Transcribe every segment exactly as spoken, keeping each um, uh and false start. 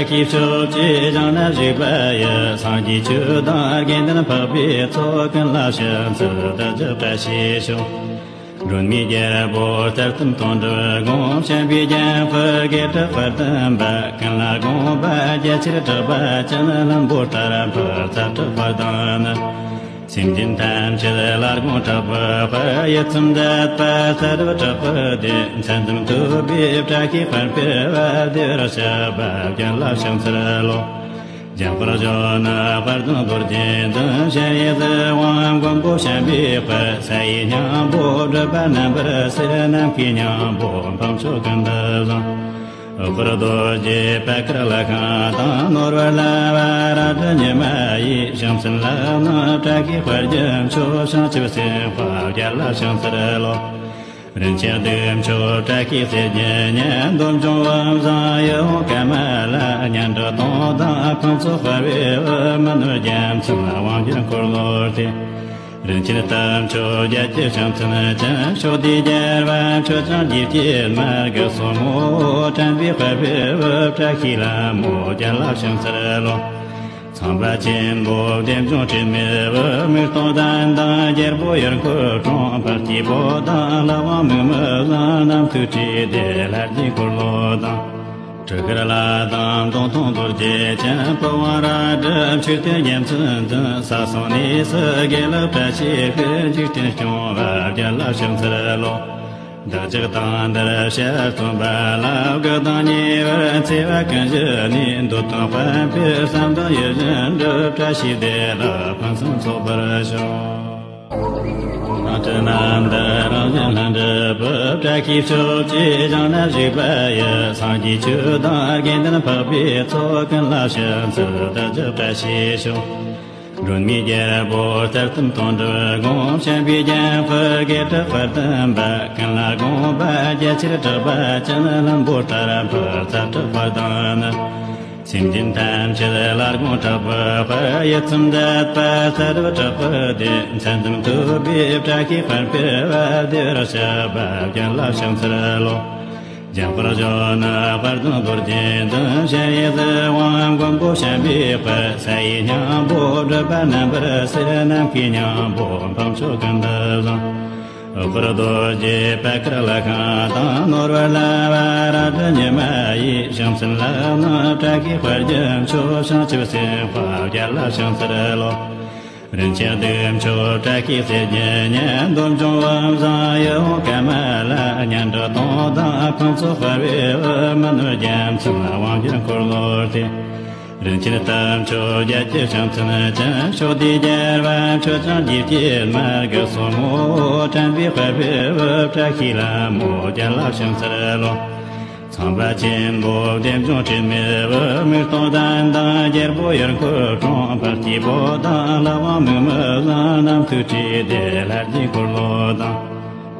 ཁྱེད་ཕྱོགས་ཀྱི་བཞེངས་ནས་བཞུགས་པ་ཡི། སངས་རྒྱས་ཆོས་དང་དགེ་འདུན་འཕགས་པའི་ཚོགས། ཀུན་ལ་ཕྱག་འཚལ་བདག་ཅག་བཀྲ་ཤིས་ཤོག་སྒྲོལ་མའི་རྒྱལ་པོ་སྟེ་གཏུམ་དོན་གྲུབ་དགོངས། བྱམས་པའི་རྒྱལ་པོ་དགེ་བྲག་དཔལ་ལྡན་པ། ཀུན་ལ་དགོངས་པ་རྒྱ་ཆེར་གྲགས་པ་ཅན། ལྷུན་པོ་ལྟར་འཕགས་ཚེ་བཀྲ་དཔལ་ལྡན་ནི། སེམས་ཅན་ཐམས་ཅད་ལ་དགོངས་གྲགས་པའི་དཔལ། ཡིད་ཙམ་དད་པ་ས་རུ་གྲགས་པའི་བདེ། མཚན་ཙམ་ཐོས་པའི་བཀྲ་ཤིས་པར་སྤེལ་བ། བདེ་བར་གཤེགས་པ་རྒྱལ་ལ་ཕྱག་འཚལ་ལོ། འཇམ་དཔལ་གཞོན་ནུ་དཔལ་ལྡན་རྡོ་རྗེ་འཛིན། ཞལ་གཟི་དབང་མགོན་པོ་བྱམས་པའི་དཔལ། ས་ཡི་སྙིང་པོ་སྒྲུབ་པ་རྣམ་པར་གསལ། ནམ་མཁའི་སྙིང་པོ་འཕགས་མཆོག་ཀུན་ཏུ་བཟང་། འོད་དཀར་རྡོ་རྗེ་པད་དཀར་ལྷ་ཁང་དང་། ནོར་བུ་ལ་བ་ར་དྲི་ཉི་མ་ཡི། བྱང་སེམས་ལ་ནི་བཀྲ་ཤིས་དཔལ་གྱི་མཆོག་བྱང་ཆུབ་སེམས་དཔའ་རྒྱལ་ལ་ཕྱག་འཚལ་ལོ། རིན་ཆེན་གདུགས་མཆོག་བཀྲ་ཤིས་གསེར་གྱི་ཉི། འདོད་འབྱུང་བུམ་བཟང་ཡིད་འོང་ཀ་མ་ལ། སྙན་གྲགས་དུང་དང་ཁོང་ཚོ་འཕར་བའི་དབུས། མི་ནུབ་རྒྱལ་མཚན་དབང་གི་འཁོར་ལོ་སྟེ། རིན་ཆེན་གཏུམ་མཆོག་རྒྱལ་གྱི་བྱང་ཆུབ་ཅན། ཕྱོགས་དུས་རྒྱལ་བ་མཆོག་ཀྱང་རྒྱལ་གྱི་མ། དགུ་སོ་ངོ་བོ་དྲན་པའི་དཔལ་བེའུ། བཀྲ་ཤིས་ལྷ་མོ་རྒྱལ་ལ་ཕྱག་འཚལ་ལོ། ཚངས་པ་ཆེན་པོ་བདེ་འབྱུང་དྲི་མེད་དབུས། མིག་སྟོང་ལྡན་དང་རྒྱལ་པོ་ཡུལ་འཁོར་གྲོང་། དཔལ་སྐྱེས་པོ་དང་ལྷ་དབང་མིག་མི་བཟང་། རྣམ་ཐོས་ཁྲི་ལྡེ་ལྷ་རྗེའི་འཁོར་ལོ་དང་། གྲུ་ཁར་ལྷ་དང་མདུང་ཐུང་རྡོ་རྗེ་ཅན། པི་ཝང་རལ་གྲི་མཆོད་རྟེན་རྒྱལ་མཚན་འཛིན། ས་གསུམ་གནས་སུ་དགེ་ལེགས་བཀྲ་ཤིས་ཤོག་འཇིག་རྟེན་སྐྱོང་བ་རྒྱལ་ལ་ཕྱག་འཚལ་ལོ། བདག་ཅག་དང་འདིར་ཞལ་སྟོན་པ་ལ། དགའ་དང་ཉེ་བར་འཚེ་བ་ཀུན་ཞི་ནས། འདོད་དང་དཔལ་འཕེལ་བསམ་དོན་ཡིད་བཞིན་འགྲུབ། བཀྲ་ཤིས་བདེ་ལེགས་ཕུན་སུམ་ཚོགས་པར་ཤོག་སྔགས་ཕྲེང་རྣམས་དང་རང་བཞིན་ལྷུན་གྲུབ་པའི། བཀྲ་ཤིས་ཕྱོགས་ཀྱི་བཞེངས་ནས་བཞུགས་པ་ཡི། སངས་རྒྱས་ཆོས་དང་དགེ་འདུན་འཕགས་པའི་ཚོགས། ཀུན་ལ་ཕྱག་འཚལ་བདག་ཅག་བཀྲ་ཤིས་ཤོག་སྒྲོལ་མའི་རྒྱལ་པོ་སྟེ་གཏུམ་དོན་གྲུབ་དགོངས། བྱམས་པའི་རྒྱལ་པོ་དགེ་བྲག་དཔལ་ལྡན་པ། ཀུན་ལ་དགོངས་པ་རྒྱ་ཆེར་གྲགས་པ་ཅན། ལྷུན་པོ་ལྟར་འཕགས་ཚེ་བཀྲ་དཔལ་ལྡན་ནི། སེམས་ཅན་ཐམས་ཅད་ལ་དགོངས་གྲགས་པའི་དཔལ། ཡིད་ཙམ་དད་པ་ས་རུ་གྲགས་པའི་བདེ། མཚན་ཙམ་ཐོས་པའི་བཀྲ་ཤིས་པར་སྤེལ་བ། བདེ་བར་གཤེགས་པ་རྒྱལ་ལ་ཕྱག་འཚལ་ལོ། འཇམ་དཔལ་གཞོན་ནུ་དཔལ་ལྡན་རྡོ་རྗེ་འཛིན། ཞལ་གཟི་དབང་མགོན་པོ་བྱམས་པའི་དཔལ། ས་ཡི་སྙིང་པོ་སྒྲུབ་པ་རྣམ་པར་གསལ། ནམ་མཁའི་སྙིང་པོ་འཕགས་མཆོག་ཀུན་ཏུ་བཟང་། འོད་དཀར་རྡོ་རྗེ་པད་དཀར་ལྷ་ཁང་དང་། ནོར་བུ་ལ་བ་རལ་གྲི་ཉི་མ་ཡི། བྱང་སེམས་ལ་ནི་བཀྲ་ཤིས་དཔལ་གྱི་མཆོག་བྱང་ཆུབ་སེམས་དཔའ་རྒྱལ་ལ་ཕྱག་འཚལ་ལོ། རིན་ཆེན་གདུགས་མཆོག་བཀྲ་ཤིས་གསེར་གྱི་ཉི། འདོད་འབྱུང་བུམ་བཟང་ཡིད་འོང་ཀ་མ་ལ། སྙན་གྲགས་དུང་དང་ཁོང་ཚོ་འཕར་བའི་དབུས། མི་ནུབ་རྒྱལ་མཚན་དབང་གི་འཁོར་ལོ་སྟེ། རིན་ཆེན་གཏུམ་མཆོག་རྒྱལ་གྱི་བྱང་ཆུབ་ཅན། ཕྱོགས་དུས་རྒྱལ་བ་མཆོག་ཀྱང་རྒྱལ་གྱི་མ། དགུ་སོ་ངོ་བོ་དྲན་པའི་དཔལ་བེའུ། བཀྲ་ཤིས་ལྷ་མོ་རྒྱལ་ལ་ཕྱག་འཚལ་ལོ། ཚངས་པ་ཆེན་པོ་བདེ་འབྱུང་དྲི་མེད་དབུས། མིག་སྟོང་ལྡན་དང་རྒྱལ་པོ་ཡུལ་འཁོར་གྲོང་། དཔལ་སྐྱེས་པོ་དང་ལྷ་དབང་མིག་མི་བཟང་། རྣམ་ཐོས་ཁྲི་ལྡེ་ལྷ་རྗེའི་འཁོར་ལོ་དང་།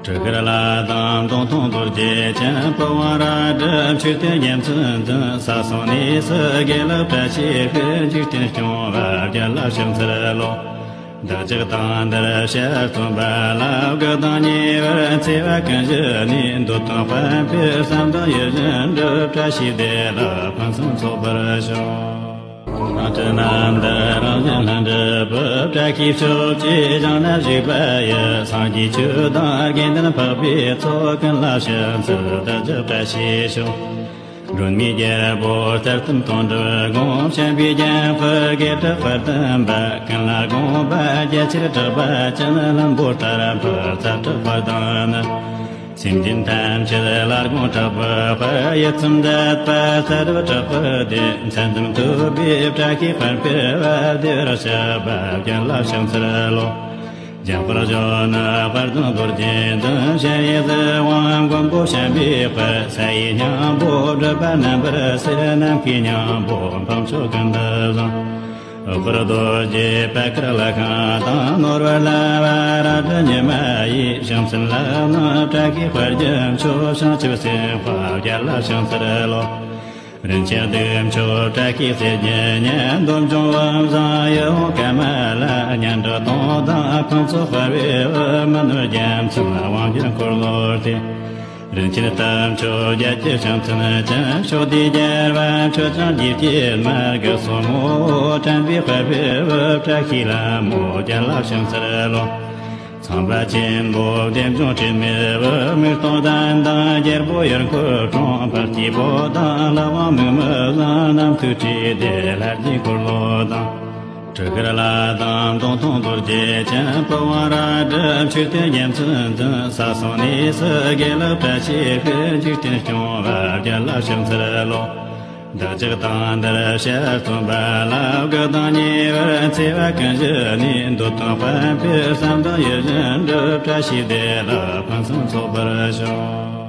གྲུ་ཁར་ལྷ་དང་མདུང་ཐུང་རྡོ་རྗེ་ཅན། པི་ཝང་རལ་གྲི་མཆོད་རྟེན་རྒྱལ་མཚན་འཛིན། ས་གསུམ་གནས་སུ་དགེ་ལེགས་བཀྲ་ཤིས་ཤོག་འཇིག་རྟེན་སྐྱོང་བ་རྒྱལ་ལ་ཕྱག་འཚལ་ལོ། བདག་ཅག་དང་འདིར་ཞལ་སྟོན་པ་ལ། དགའ་དང་ཉེ་བར་འཚེ་བ་ཀུན་ཞི་ནས། འདོད་དང་དཔལ་འཕེལ་བསམ་དོན་ཡིད་བཞིན་འགྲུབ། བཀྲ་ཤིས་བདེ་ལེགས་ཕུན་སུམ་ཚོགས་པར་ཤོག་སྔགས་ཕྲེང་རྣམས་དང་རང་བཞིན་ལྷུན་གྲུབ་པའི། བཀྲ་ཤིས་ཕྱོགས་ཀྱི་བཞེངས་ནས་བཞུགས་པ་ཡི། སངས་རྒྱས་ཆོས་དང་དགེ་འདུན་འཕགས་པའི་ཚོགས། ཀུན་ལ་ཕྱག་འཚལ་བདག་ཅག་བཀྲ་ཤིས་ཤོག་སྒྲོལ་མའི་རྒྱལ་པོ་སྟེ་གཏུམ་དོན་གྲུབ་དགོངས། བྱམས་པའི་རྒྱལ་པོ་དགེ་བྲག་དཔལ་ལྡན་པ། ཀུན་ལ་དགོངས་པ་རྒྱ་ཆེར་གྲགས་པ་ཅན། ལྷུན་པོ་ལྟར་འཕགས་ཚེ་བཀྲ་དཔལ་ལྡན་ནི། སེམས་ཅན་ཐམས་ཅད་ལ་དགོངས་གྲགས་པའི་དཔལ། ཡིད་ཙམ་དད་པ་ས་རུ་གྲགས་པའི་བདེ། མཚན་ཙམ་ཐོས་པའི་བཀྲ་ཤིས་པར་སྤེལ་བ། བདེ་བར་གཤེགས་པ་རྒྱལ་ལ་ཕྱག་འཚལ་ལོ། འཇམ་དཔལ་གཞོན་ནུ་དཔལ་ལྡན་རྡོ་རྗེ་འཛིན། ཞལ་གཟི་དབང་མགོན་པོ་བྱམས་པའི་དཔལ། ས་ཡི་སྙིང་པོ་སྒྲུབ་པ་རྣམ་པར་གསལ། ནམ་མཁའི་སྙིང་པོ་འཕགས་མཆོག་ཀུན་ཏུ་བཟང་། འོད་དཀར་རྡོ་རྗེ་པད་དཀར་ལྷ་ཁང་དང་། ནོར་བུ་ལ་བ་རལ་གྲི་ཉི་མ་ཡི། བྱང་སེམས་ལ་ནི་བཀྲ་ཤིས་དཔལ་གྱི་མཆོག་བྱང་ཆུབ་སེམས་དཔའ་རྒྱལ་ལ་ཕྱག་འཚལ་ལོ། རིན་ཆེན་གདུགས་མཆོག་བཀྲ་ཤིས་གསེར་གྱི་ཉི། འདོད་འབྱུང་བུམ་བཟང་ཡིད་འོང་ཀ་མ་ལ། སྙན་གྲགས་དུང་དང་ཁོང་ཚོ་འཕར་བའི་དབུས། མི་ནུབ་རྒྱལ་མཚན་དབང་གི་འཁོར་ལོ་སྟེ། རིན་ཆེན་རྟ་མཆོག་རྒྱལ་གྱི་ཕྱག་མཚན་ཅན། ཕྱོགས་དུས་རྒྱལ་བ་མཆོག་ཀྱང་རྒྱས་བསྐྱེད་མ་གི་སོར་མོ། དྲན་པའི་དཔལ་བེའུ་བཀྲ་ཤིས་ལྷ་མོ་རྒྱལ་ལ་ཕྱག་འཚལ་ལོ། ཚངས་པ་ཆེན་པོ་བདེ་འབྱུང་དྲི་མེད་བུ། མིག་སྟོང་ལྡན་དང་རྒྱལ་པོ་ཡར་འཁོར་འཁྲུངས། འཕགས་སྐྱེས་པོ་དང་ལྷ་དབང་མིག་མི་བཟང་། རྣམ་ཐོས་ཁྲི་ལྡེ་ལྷ་རྗེའི་འཁོར་ལོ་དང་། གྲི་ཁར་ལྷ་དང་མདུང་ཐུང་རྡོ་རྗེ་ཅན། པི་ཝང་རལ་གྲི་མཆོད་རྟེན་རྒྱལ་མཚན་འཛིན། ས་སོང་གནས་སུ་དགེ་ལེགས་བཀྲ་ཤིས་ཤིང་། འཇིག་རྟེན་སྐྱོང་བ་རྒྱལ་ལ་ཕྱག་འཚལ་ལོ། བདག་ཅག་དང་འདིར་ཞལ་འཛོམས་པ་ལ། སྐུ་དང་ཉེ་བར་འཚེ་བ་ཀུན་ཞི་ནས། འདོད་དོན་དཔལ་འཕེལ་བསམ་དོན་ཡིད་བཞིན་འགྲུབ། བཀྲ་ཤིས་བདེ་ལེགས་ཕུན་སུམ་ཚོགས་པར་ཤོག།